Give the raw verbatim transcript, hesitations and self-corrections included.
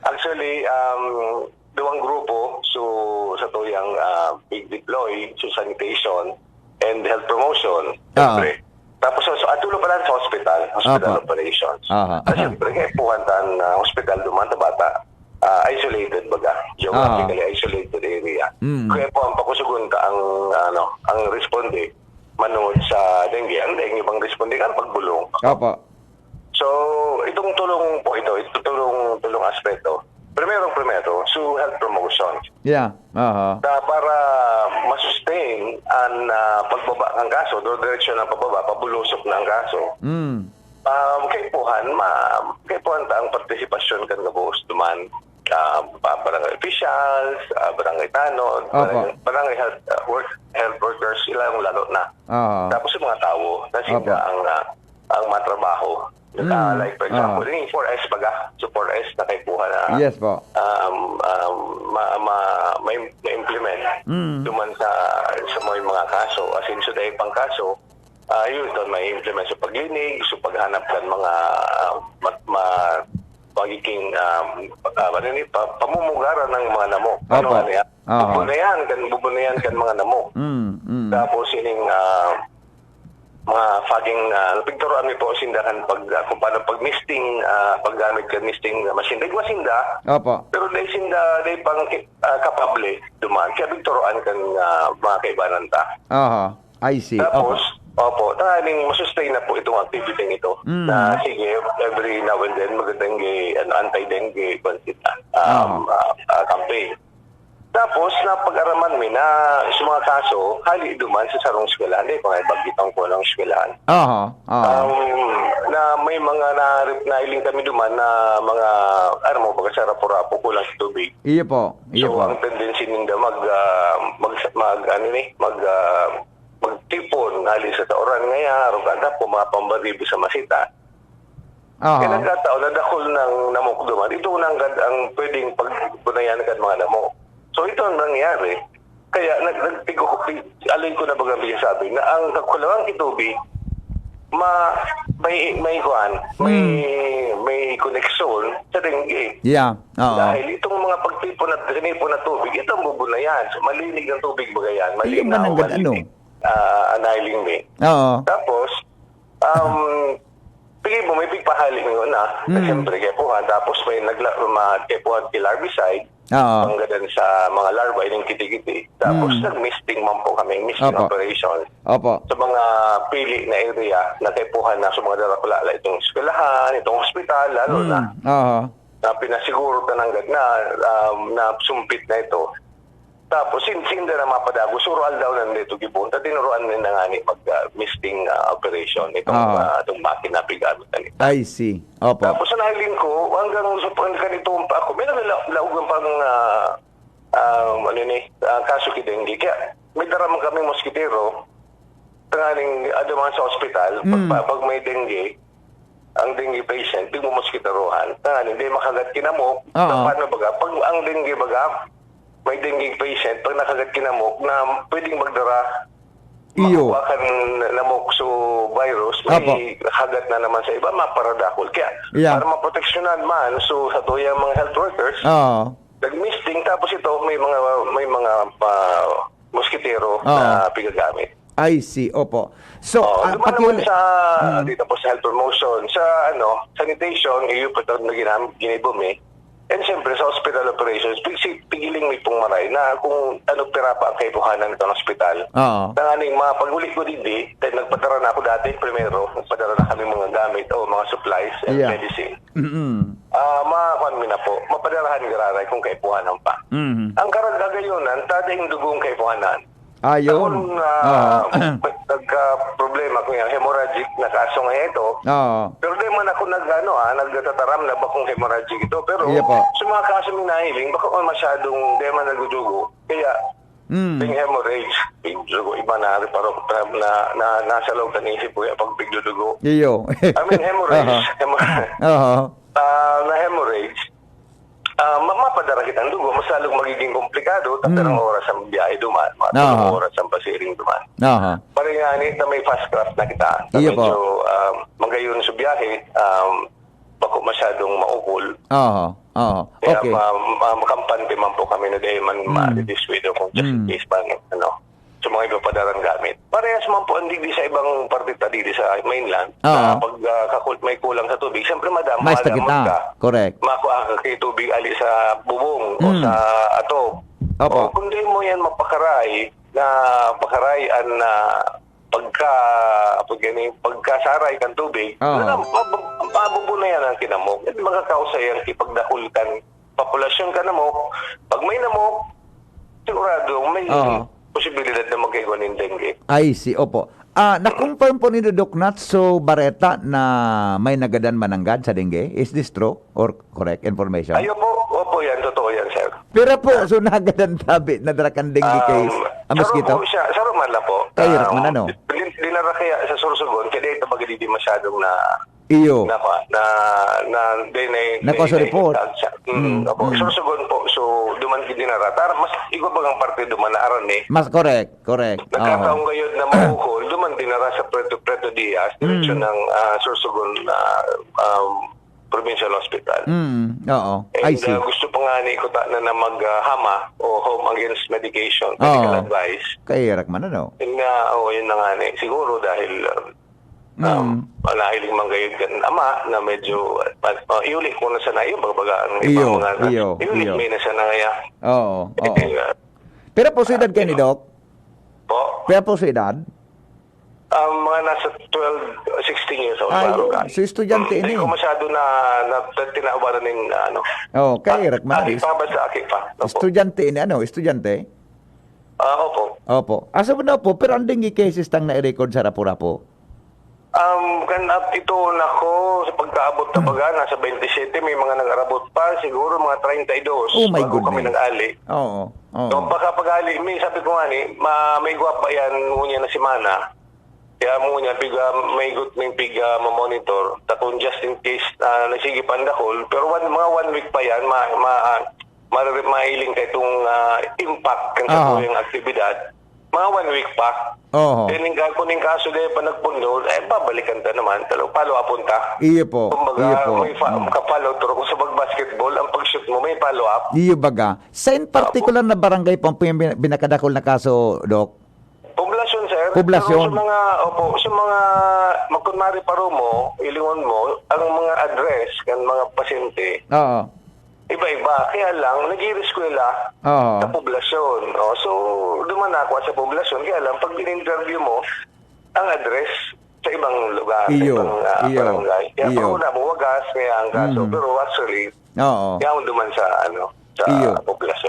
Actually, um, duwang grupo, so, sa tuyang, ah, big deploy, so, sanitation and health promotion, Oo. siyempre. Tapos, so, so, atulo pa lang sa hospital, hospital Opo. operations. Aha. Ah, siyempre, kaya puhan tan, ah, hospital duman sa bata. Ah, isolated, baga. Geographically Aha. isolated area. Mm. Kaya po, ang pakusugon ta ang, ano, ang responde, manungod sa dengue. Ang dengue bang responde, ang pagbulong. Opo. So, itong tulong po ito, itong tulong, tulong aspeto. Primero, primero, so health promotion. Yeah. Aha. Na para ma-sustain ang, ah, pagbaba ng kaso, do diretso ng pababa, pabulusok na ang kaso. Mm. Um, kaipuhan, ma-, kaipuhan ta ang partisipasyon kan gabos duman, ah, pa-, barangay officials, ah, barangay tanod, Opo. barangay, barangay health, ah, work, health workers, sila yung lalo na. Aha. Tapos yung mga tawo, na sila Opo. ang, ah, ang matrabaho. Ah, Aha. like, for example, Aha. yung four S baga. So, four S na kaipuhan na, Yes po. um, um, ma-, ma-, ma-, ma-implement Mm. duman sa, sa mga, mga kaso. As in, so, dahil pang kaso, ah, yun, ito, ma-implement sa paglinig, sa paghanap kan mga, ah, ma-, ma-, magiging, um, ah, ano ni, pa-, pamumugaran ng mga namok. Ano Opo. nga niya? Aha. Bubunayan kan, bubunayan kan mga namok. Mm, mm. Tapos, ining, ah, mga fogging, ah, pigturuan mi po sinda kan pag, ah, kung paano pag-misting, ah, paggamit kan misting machine. Dahil masinda, Opo. pero dahil sinda, dahil pang, ah, kapable duman. Kaya pigturuan kan, ah, mga kaibanan ta. Aha. I see. Tapos, Opo. opo, tanganing masustain na po itong activity nito. Mm. Na, sige, every now and then, magandang gi-, ano, anti-dengue, kwan kita, um, Aha. ah, ah, campaign. Tapos, napag-araman mi na sa mga kaso, hali duman sa sarong eskwelahan, di ba, may bagyo pang kulang eskwelahan. Aha, aha. Um, na may mga na-, nailing kami duman na mga, ano mo, baga sa rapo-rapo, kulang sa tubig. Iyo po, iyo So, po. ang tendency ninda mag, ah, mag, mag, ano ni, mag, ah, magtipon, hali sa tauran ngaya, arogada po, mga pambaribo sa masita. Aha. Kaya nagkataon na dakul ng namok duman. Ito na ang gad-, ang pwedeng pagbunayan kan mga namok. So, ito ang nangyari. Kaya nag-, nagtigo-, alin ko na baga sabi, na ang kakulangan kitubi, ma-, may, may kuwan, may, Hmm. may koneksyon sa dengue. Yeah, oo. Dahil itong mga pagtipon at sinipon na tubig, ito ang bubunayan. So, malinig ang tubig baga yan. Malinis, Iyo man ang gad-, ano? malinis. Ah, ang nailing mi. Oo. Tapos, um, sige mo, may pigpahali ngayon na. Mm. Siyempre, kaya po nga. Tapos may nagla-, ma-, kaya po nga, kay larvicide, Oo. panggadan sa mga larva, yung kiti-kiti. Tapos Mm. nag-misting man po kami, misting Opo. operation. Opo. Sa mga pili na area, na kaipuhan na sa mga darakula, like itong eskwelahan, itong hospital, lalo Mm. na. Oo. Na pinasiguro ta nanggad na, um, na sumpit na ito. Tapos, sin-, sinda na mapadago, suro aldaw na nito gibon. Ta tinuruan na nga ni mag, ah, misting, ah, operation itong, Ah. ah, itong makina pigamit na nito. I see. Opo. Tapos, sa nailing ko, hanggang sa pag-, ganito pa ako, may nagla-, laog ang pang, ah, ah, ano ni, ah, kaso ki dengue. Kaya, may dara man kami moskitero, tanganing, ah, duman sa ospital, pag, Mm. pag may dengue, ang dengue patient, di mo moskitarohan. Tanganing, di makagat kinamok. Oo. Paano baga? Pag ang dengue baga, may dengue patient, pag nakagat kinamok, na pwedeng magdara, Iyo. makuha kan namok so virus, may Apo. hagat na naman sa iba, maparadakol. Kaya, Yeah. para maproteksyonan man, so sa tuyang mga health workers, Oo. nag-misting, tapos ito, may mga, may mga, ah, moskitero Oo. na pigagamit. I see, opo. So, Oo, ah, duman naman pakiuli-, sa, Mm. dito po sa health promotion, sa, ano, sanitation, iyo pa ito na ginam-, ginibo mi. And siyempre, sa hospital operations, pig-, si-, pigiling mi pong maray na kung ano pira pa ang kaipuhanan ng ospital. Oo. Tanganing mga pag-uli ko digdi, dahil nagpadara na ako dati, primero, nagpadara na kami mga gamit o mga supplies and Yeah. medicine. Mm-mm. Ah, makuan mi na po, mapadarahan giraray kung kaipuhanan pa. Mm. Ang karagagayonan, tading dugong kaipuhanan. Ayun. Ako, ah, Oo. nagka-problema ko yan, hemorrhagic na kaso nga ito. Oo. Pero di man ako nag-, ano, ah, nagtataram na bakong hemorrhagic ito. Pero Iya po. sa mga kaso mi nahiling, baka man masyadong di man nagdudugo. Kaya, Mm. ting hemorrhage, ting dugo, iba na, parang na, na, nasa loob ng isip ko, yung pag pigdudugo. Iyo. I mean, hemorrhage. Aha. Hemor-, Aha. ah, na hemorrhage, ah, ma-, mapadara kitang dugo, mas lalong magiging komplikado, Mm. tatlong oras ang biyahe duman, mga tatlong Aha. oras ang pasiring duman. Aha. Paring nga ni, na may fast craft na kita. Iyo po. Medyo, ah, magayon sa biyahe, um, bako masyadong maukol. Aha. Oo. Kaya Okay. ma, ma, makampante man po kami na dahil man Mm. madidisweldo kung just in Mm. case man, ano, sa mga iba pa darang gamit. Parehas man po ang digdi sa ibang parte ta digdi sa mainland. Oo. Na pag ah, kakul-, may kulang sa tubig, siyempre madam, Mais na madamot kita. ka. Correct. Makuha ka kay tubig ali sa bubong o Mm. sa ato. Opo. O kung di mo yan mapakaray, na pakarayan na pagka pag gani, pagkasaray kan tubig, Oo. na mab- mabubunayan ang kinamok. At makakausa yan kipagdakul kan populasyon kan namok. Pag may namok, sigurado may Oo. posibilidad na magkaigwa nin dengue. I see, opo. Ah, na-confirm po ni Doc Natso Bareta na may nagadan mananggad sa dengue. Is this true or correct information? Ayo po, opo yan, totoo yan, sir. Pero po, so nagadan tabi na drakan dengue Um, case? Ang saro mosquito? po siya, saro man lang po. Kayo, Um, man ano? Din, dinara kaya sa Sorsogon, kaya di ito magiging masyadong na, Iyo. na, na, na, na, di na, Nako, so na, report. na, Mm, mm, opo, mm. Sorsogon po, so duman din dinara. Tar, mas, igwa bagang parte duman na aran eh. Mas correct, correct. Oo. Nagkataong gayod na mahukol, duman dinara sa Preto, Preto Diaz, direksyon Mm. ng ah, Sorsogon ah, um, Provincial Hospital. Mm, oo. And I see. ah, gusto pa nga ni Kuta na, na mag ah, hama o home against medication, medical Oo. advice. Kahirak man, ano? Yun nga, oo, yun na nga ni. Siguro dahil ah, Mm. um, nahiling man gayod kan ama na medyo, uh, uh, iuli ko na sana yun, baga ang Iyo, mga, iyo, iuli iyo. may na sana kaya. Oo, oo. Eh, Pero po si edad kayo ni Doc? Po, Pero po si edad? um, mga nasa twelve, sixteen years old. Ay, Baro yun. ka. So, estudyante Hindi ini. ko masyado na, na tinawaran ng ano. Oh, kaya Rick man Aki is pa ba sa aki pa? Opo. Estudyante ini, ano? Estudyante? Ah, opo. Opo. Asa mo na po? Pero ang dengue cases tang na-record sa Rapu-Rapu? Um, kan up ito, nako, sa pagkaabot na baga, nasa twenty-seven, may mga nag-arabot pa, siguro mga treinta y dos. Oh my Bago kami goodness. Nag-ali. Oo. Oo. So, pagkapagali, may sabi ko nga ni, ma, may gwapa yan, ngunyan na semana. Kaya mo niya, piga, may good may piga, ma-monitor. Takon just in case, ah, nagsige pandakol. Pero one, mga one week pa yan, ma, ma, ah, marare-, mahiling ka itong ah, impact kan Aha. Satuyang aktibidad. Mga one week pa. Oo. Then, yung, kung yung kaso dahil pa nagpundol, eh, babalikan ta naman. Talo, follow up ta. Iyo po. Kumbaga, Iyo po. May fa- Mm. ka-follow through. Kung sa mag-basketball, ang pag-shoot mo, may follow up. Iyo baga. Sa in particular na barangay po ang pin-, pinakadakol na kaso, Doc? Poblasyon, sir. Poblasyon. Pero sa mga, opo, sa mga, magkunwari pa rin mo, ilingon mo, ang mga address ng mga pasyente, Oo. iba-iba. Kaya lang, nag-iiriskwela Oo. sa poblasyon. Oh, so, duman ako sa poblasyon. Kaya lang, pag in-interview mo, ang address sa ibang lugar, Iyo, sa ibang ah, iyo, barangay. Kaya iyo. pag una mo, wagas, kaya ang kaso. Mhm. Pero actually, Oo. kaya ang duman sa, ano, sa Iyo. poblasyon.